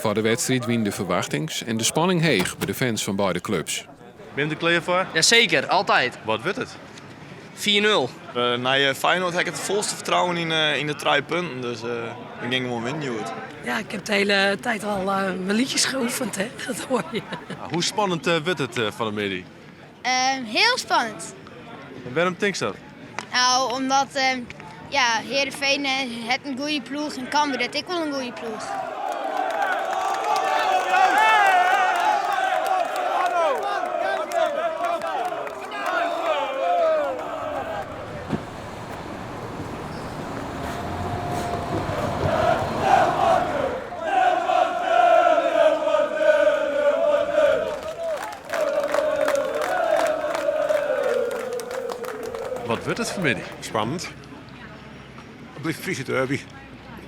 Foar de wedstriid wiene de ferwachtings en de spanning heech by de fans fan beide klups. Bin der klear foar? Jazeker, altijd. Wat wurdt it? 4-0. Nei Feyenoord ha ik it folste fertrouwen yn de trije punten, dus we gean gewoan winnen hjoed. Ja, ik heb de hele tijd al mijn liedjes geoefend, hè. Dat hoor je. Hoe spannend wurdt it fan 'e middei? Heel spannend. En wêrom tinkst dat? Nou, omdat ja, Heerenveen hat in goede ploech en Cambuur hat ek wol in goede ploech. Wat wurdt it fanmiddei? Spannend. It bliuwt Friese derby.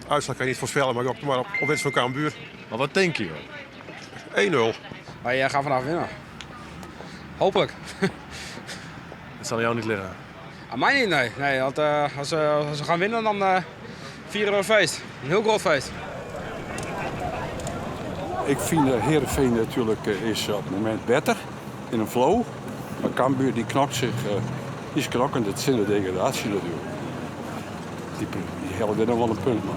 Uitslag kan je niet voorspellen, maar ik gok mar op op winst fan Cambuur. Mar wat tinke jo? 1-0. Wij gaan vandaag winnen. Hopelijk. Het zal jou niet liggen. Aan mij niet, nee. nee want, als, als we gaan winnen, dan vieren we een feest. Een heel groot feest. Ik fyn Heerenveen natuerlik is op it momint better yn in flow. Mar Cambuur dy knokt sich, dy is knokkend tsjin de degradaasje natuerlik. Dy, dy helje der noch wol in punt mei.